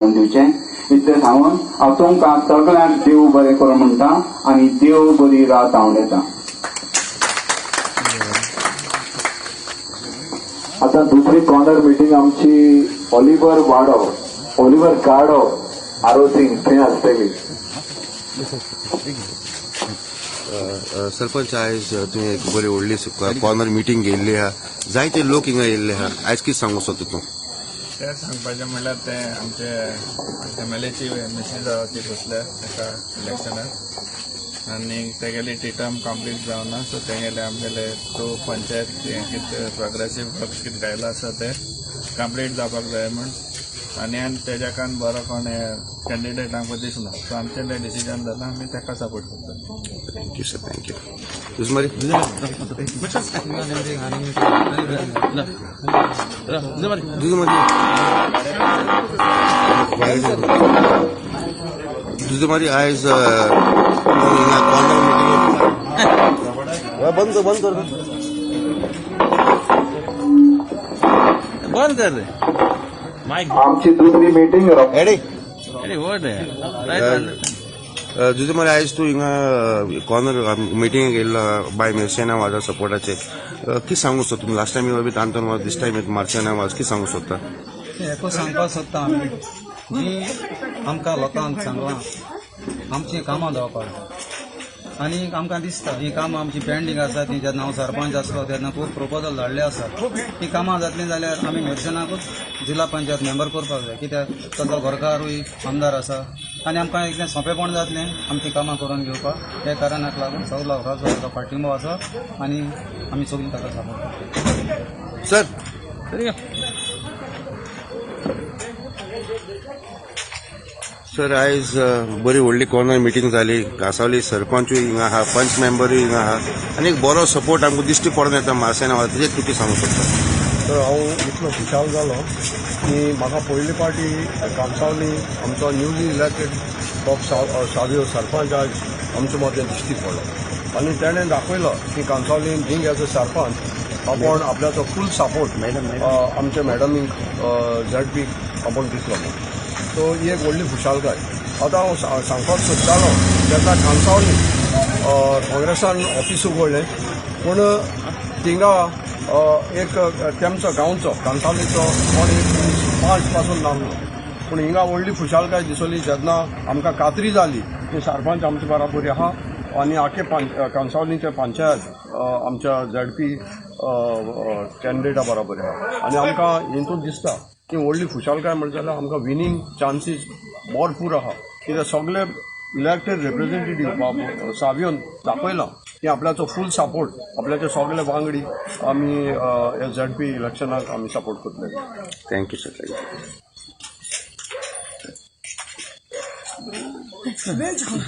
दिवचें इतलें सांगून हांव तुमकां सगळ्यांक देव बरें करूं म्हणटा आनी देव बरी रात आंवडेता. आता दुसरी कॉर्नर मिटींग आमची ऑलिव्हर वाडो, ऑलिव्हर गाडो, आरोसिंग थंय आसतली. सरपंच, आयज तुवें एक बरी व्हडली कॉर्नर मिटींग घेयल्ली आहा, जायते लोक हिंगा येयल्ले आहा. आयज कितें सांगूंक सोदता तूं? तें सांगपाचें म्हणल्यार तें आमचे एमएलएची मिसीस आसा ती बसल्या एका इलेक्शनाक आनी तेगेली टी टर्म कंप्लीट जावना, सो तेगेले आमगेले थ्रू पंचायत हें कितें प्रोग्रेसीव वर्क्स कितें घायलां आसा तें कंप्लीट जावपाक जाय म्हूण आनी आनी तेज्या कान बरो कोण कॅन्डिडेट आमकां दिसना, सो आमचें तें डिसिजन जालां, आमी तेका सपोर्ट करता. Thank you sir, thank you. तुझ मारी तुझ मारी आयज कॉर्नर मिटींग बंद कर, बंद कर, बंद कर रे मायक. आमची दुसरी मिटींग एडी अरे what रे. जुजे मारी, आयज तूं हिंगा कॉर्नर मिटींगेक येयल्लो बाय मिरसेना वाजा सपोर्टाचे, कितें सांगूंक सोदता तुमी? Last time with Anton Vaz, this time with Marcena Vaz, कितें सांगूंक सोदता? हेको सांगपाक सोदता आमी जी आमकां लोकांक सांगलां आमचीं कामां जावपाक जाय आनी आमकां दिसता हीं कामां आमचीं पेंडींग आसा. ती जेन्ना हांव सरपंच आसलो तेन्ना खूब प्रोपोजल धाडले आसा. ती कामां जातलीं जाल्यार आमी मिरसेनाकूच जिल्हा पंचायत मेंबर करपाक जाय, कित्याक ताचो घरकारूय आमदार आसा आनी आमकां इतलें सोंपेपण जातलें आमचीं कामां करून घेवपाक. हे कारणाक लागून सगलो लोकांचो ताका पाठिंबो आसा आनी आमी सगळीं ताका सपोर्ट करता. सर, सर, आयज बरी व्हडली कॉर्नर मिटींग जाली. कांसावली सरपंचूय हिंगा आहा, पंच मेंबरूय हिंगा आहा आनी एक बरो सपोर्ट आमकां दिश्टी पडून येता मार्सेना वाज, तेजेर तूं कितें सांगूंक सोदता? तर हांव इतलो खुशाल जालो की म्हाका पयली पावटी कांसावली आमचो न्यूली इलेक्टेड बॉब सावियो सरपंच आज आमचे मदें दिश्टी पडलो आनी तेणें दाखयलो की कांसावली बींग एज अ सरपंच आपूण आपल्याचो फूल सपोर्ट आमच्या मॅडमीक झेडपीक आपूण दितलो म्हूण. सो ही एक व्हडली खुशालकाय. आतां हांव सांगपाक सोदतालो, जेन्ना कांसावली काँग्रेसान ऑफीस उगडलें पूण थिंगा एक तेमचो गांवचो कांसावलीचो कोण एक पांच पासून नासलो, पूण हिंगा व्हडली खुशालकाय दिसली जेन्ना आमकां खात्री जाली की सरपंच आमचे बराबर आहा आनी आखे कांसावलीचे पंचायत आमच्या झेडपी कॅन्डिडेटा बराबर आहा आनी आमकां हितून दिसता की व्हडली खुशालकाय म्हणटा जाल्यार आमकां विनींग चान्सीस भरपूर आहा, कित्याक सगळे इलेक्टेड रिप्रेझेंटेटीव सावियोन दाखयलां की आपल्याचो फूल सपोर्ट आपल्याचे सगळे वांगडी आमी झेडपी इलेक्शनाक आमी सपोर्ट करतले. Thank you sir, thank you.